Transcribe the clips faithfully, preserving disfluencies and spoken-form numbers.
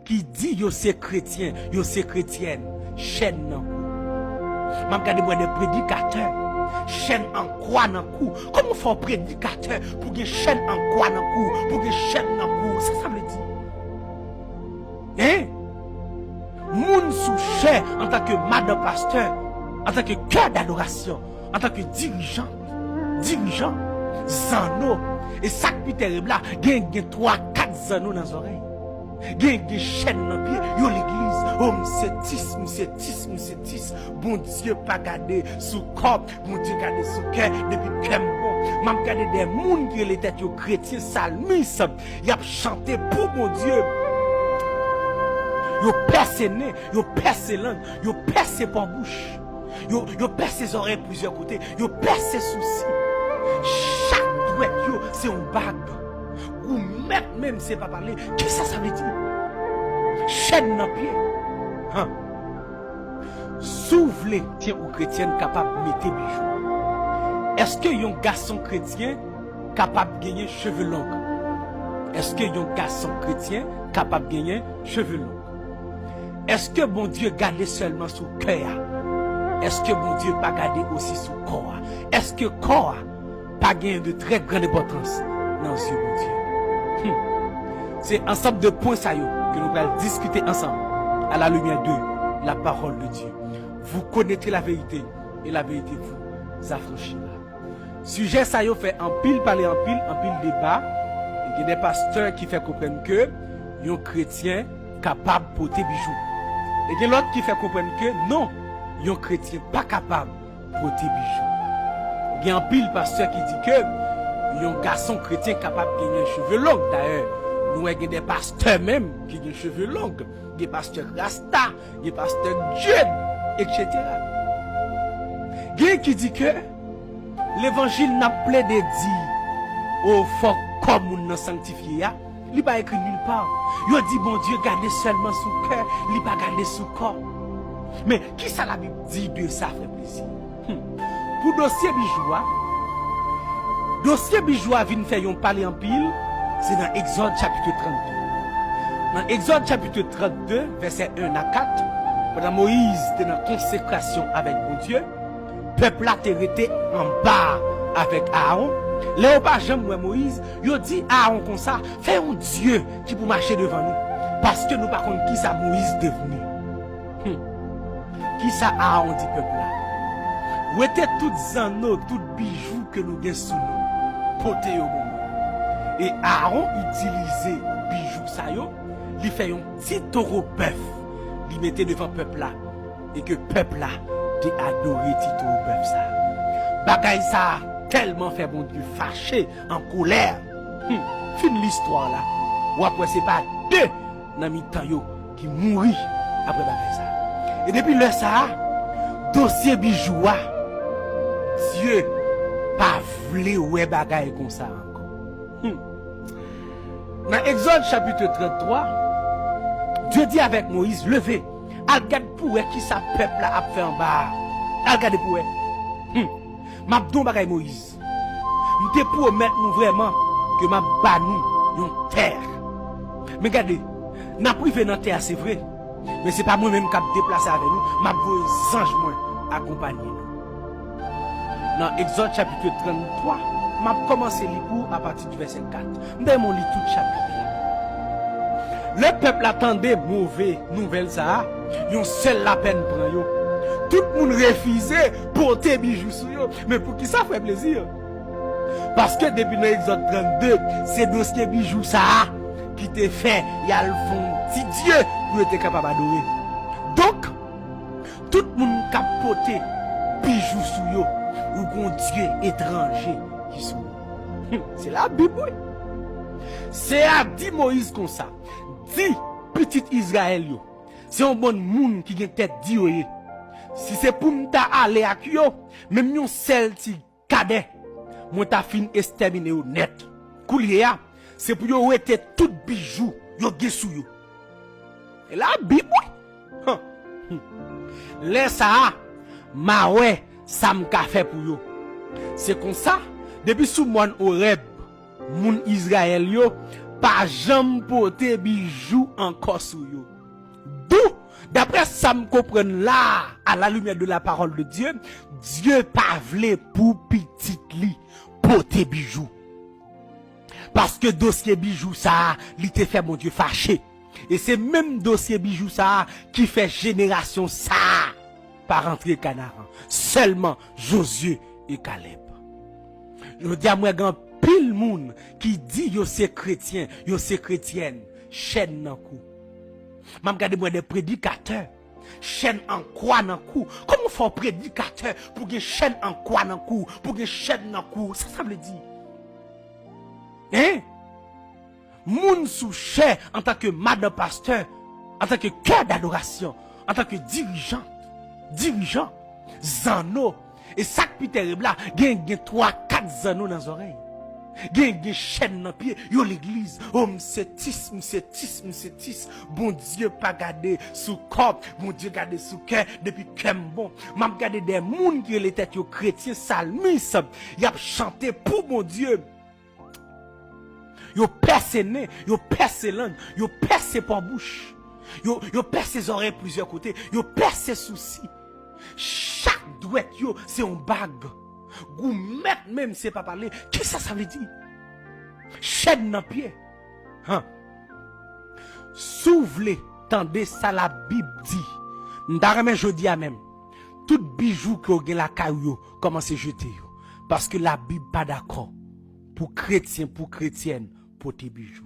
ki di yo se kretyen, yo se kretyèn, chèn nan kou. M ap gade m wè de predikatè, chèn an kwa nan kou. Kòman w fè yon predikatè pou gen chèn an kwa nan kou, pou gen chèn nan kou? Sa sa vle di? Hein? Moun sou chè antanke madan pastè, antanke kè dadorasyon, antanke dirijan, dirijan, zanno. E sa k pi tèrib la, gen, gen twa, kat zanno nan zòrèy. Gen, gen chèn nan pye, yo legliz. O, m se tis, m se tis, m se tis. Bondye pa gade sou kò, Bondye gade sou kè, depi kè m bon. M ap gade de moun ki rele tèt yo kretyen, salmis, y ap chante pou Bondye. Yo pèse nen, yo pèse lang, yo pèse po bouch. Yo, yo pèse zòrèy plizyè kote, yo pèse sousi. Chak dwèt yo se yon bag. Goumèt menm se pa pale. Kisa sa vle di? Chèn nan pye. Han. Si w vle kretyen ou kretyèn kapab mete bijou, èske yon gason kretyen kapab genyen cheve long? Èske yon gason kretyen kapab genyen cheve long? Èske Bondye gade sèlman sou kè a? Èske Bondye pa gade osi sou kò a? Èske kò a pa genyen de trè grann enpòtans nan zye Bondye? Hmm. Se ansanm de pwen sa yo ke nou pral diskite ansanm à la lumière de la parole de Dieu. Vous connaîtrez la vérité et la vérité vous affranchira. Sijè sa yo fè anpil pale, anpil, anpil deba. E gen de pastè ki fè konprann ke yon kretyen kapab pote bijou. E gen lòt ki fè konprann ke non, yon kretyen pa kapab pote bijou. Gen anpil pastè ki di ke yon gason kretyen kapab genyen cheve long. Dayè, nou wè gen de pastè menm ki gen cheve long. Gen pastè rasta, gen pastè dread, et cetera. Gen ki di ke levanjil n ap plede di, o, fòk kò moun nan sanktifye a, li pa ekri nil pa. Yo di Bondye gade sèlman sou kè, li pa gade sou kò. Men, kisa Labib di de sa, frè Plezi? Hmm. Pou dosye bijou a, dosye bijou a vin fè yon pale anpil, se nan Egzòd chapit trannde. Nan Egzòd chapit trannde, vèsè en a kat, pandan Moyiz te nan konsekrasyon avèk Bondye, pèp la te rete anba avèk Aawon. Lè yo pa janm wè Moyiz, yo di Aawon konsa, fè yon dye ki pou mache devan nou, paske nou pa konn kisa Moyiz devni. Hmm. Kisa Aawon di pèp la? Wete tout zanno, tout bijou ke nou gen sou nou. Pote yo ban mwen. E Aawon itilize bijou sa yo, li fè yon ti towo bèf, li mete devan pèp la, e ke pèp la te adore ti towo bèf sa. Bagay sa tèlman fè Bondye fache, an kolè. Hmm, fin listwa la, w ap wè se pa de nan mitan yo ki mouri apre bagay sa. E depi lè sa a, dosye bijou a, Dye pa vle wè bagay konsa ankò. Hmm. Nan Egzòd chapit tranntwa, Dye di avèk Moyiz, leve, al gad pou wè kisa pèp la ap fè anba a. Al gade pou wè. Hmm. M ap di w yon bagay, Moyiz. M te pwomèt nou vrèman ke m ap ba nou yon tè. Men gade, n ap rive nan tè a, se vre. Men se pa mwen menm k ap deplase avè nou, m ap voye zanj mwen akonpanye nou. Nan Egzòd chapit tranntwa, m ap kòmanse li pou ou apati di vèsè kat. M ta renmen w li tout chapit la. Lè pèp la tande move nouvèl sa a, yon sèl lapèn pran yo. Tout moun refize pote bijou sou yo. Men poukisa, frè Plezi? Paske depi nan Egzòd trannde, se dosye bijou sa a ki te fè y al fè yon ti dye pou yo te kapab adore. Donk, tout moun k ap pote bijou sou yo, ou gon dye etranje ki sou yo. Hmm, se Labib, wi. Se a di Moyiz konsa, di pitit Izrayèl yo, se yon bann moun ki gen tèt di yo ye. Si se pou m ta ale ak yo, menm yon sèl ti kadè, mwen ta fin estèmine yo nèt. Koulye a, se pou yo wete tout bijou yo gen sou yo. E Labib, wi. Han. Lè sa a, m a wè sa m ka fè pou yo. Se konsa, depi sou mòn Orèb, moun Izrayèl yo pa janm pote bijou ankò sou yo. Dou, daprè sa m konprann la, à la lumière de la parole de Dieu, Dye pa vle pou pitit li pote bijou. Paske dosye bijou sa a, li te fè Bondye fache. E se menm dosye bijou sa a ki fè jenerasyon sa a pa rantre Kanaran. Sèlman Jozye e Kalèb. Jodi a, mwen gen anpil moun ki di yo se kretyen, yo se kretyèn, chèn nan kou. M ap gade mwen de predikatè, chèn an kwa nan kou. Kòman w fè w predikatè pou gen chèn an kwa nan kou, pou gen chèn nan kou? Sa sa vle di? Hein? Moun sou chè antanke madan pastè, antanke kè dadorasyon, antanke dirijan, dirijan, zanno. E sa k pi tèrib la, gen, gen twa, kat zanno nan zòrèy. Gen, gen chèn nan pye, yo legliz. O, m se tis, m se tis, m se tis. Bondye pa gade sou kò, Bondye gade sou kè, depi kè m bon. M ap gade de moun ki rele tèt yo kretyen, salmis, y ap chante pou Bondye. Yo pèse nen, yo pèse lang, yo pèse pò bouch. Yo, yo pèse zòrèy plizyè kote, yo pèse sousi. Chak dwèt yo se yon bag. Goumèt menm se pa pale. Kisa sa vle di? Chèn nan pye. Han. Si w vle tande sa Labib di, m ta renmen jodi a menm, tout bijou ke w gen lakay ou yo, kòmanse jete yo. Paske Labib pa dakò pou kretyen, pou kretyèn pote bijou.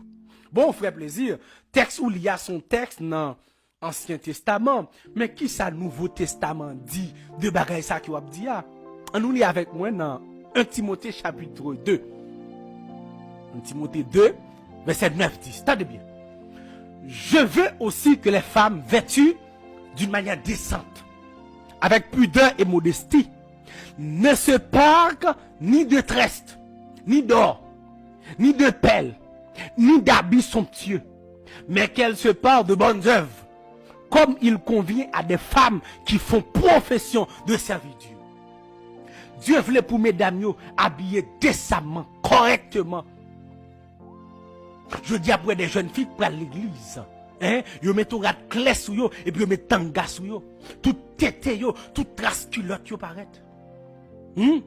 Bon, frè Plezi, tèks ou li a se yon tèks nan Ansyen Testaman, men kisa Nouvo Testaman di de bagay sa ke w ap di a? Ann nou li avèk mwen nan un Timote chapit de. Un Timote de, vèsè nèf, dis. Tande byen. Je veux aussi que les femmes vêtues d'une manière décente, avec pudeur et modestie, ne s'épargnent ni de tresses, ni d'or, ni de perles, ni d'habits somptueux, mais qu'elles se parent de bonnes œuvres, comme il convient à des femmes qui font profession de servir Dieu. Dye vle pou medam yo abiye desamman, kòrèkteman. Jodi a, pou wè de jèn fi k pral legliz, hein, yo mete yon rad klè sou yo, epi yo met tanga sou yo. Tout tete yo, tout tras kilòt yo parèt. Hmm?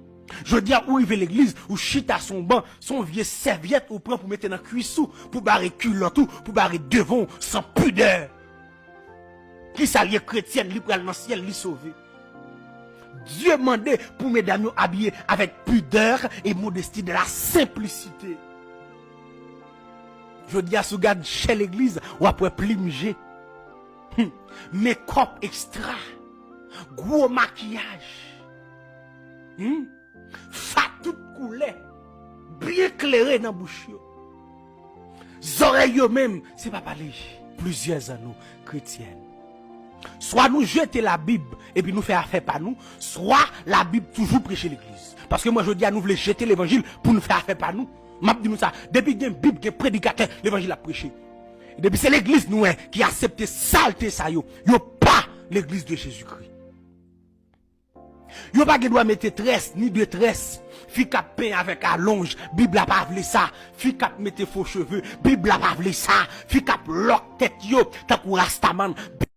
Jodi a, ou rive legliz, ou chita sou yon ban, se yon vye sèvyèt ou pran pou mete nan kwis ou, pou bare kilòt ou, pou bare devan w, san pidè. Kisa l ye? Kretyèn, li pral nan syèl, li sove. Dye mande pou medam yo abiye avec pudeur et modestie, de la simplicité. Jodi a, si w gad chè legliz, w ap wè plim je. Hmm. Mekòp ekstra. Gwo makiyaj. Hmm. Fa tout koulè. Byen klere nan bouch yo. Zòrèy yo menm, se pa pale. Plizyè zanno, kretyèn. Swa nou jete Labib epi nou fè afè pa nou, swa Labib toujou preche legliz. Paske mwen, jodi a, nou vle jete levanjil pou nou fè afè pa nou. M ap di nou sa, depi gen Bib, gen predikatè, levanjil ap preche. Depi se legliz nou wè ki aksepte salte sa yo, yo pa legliz de Jezikri. Yo pa gen dwa mete très, ni de très. Fi k ap penyen avèk alonj, Bib la pa vle sa. Fi k ap mete fo cheve, Bib la pa vle sa. Fi k ap lòk tèt yo, tankou rastaman, Bib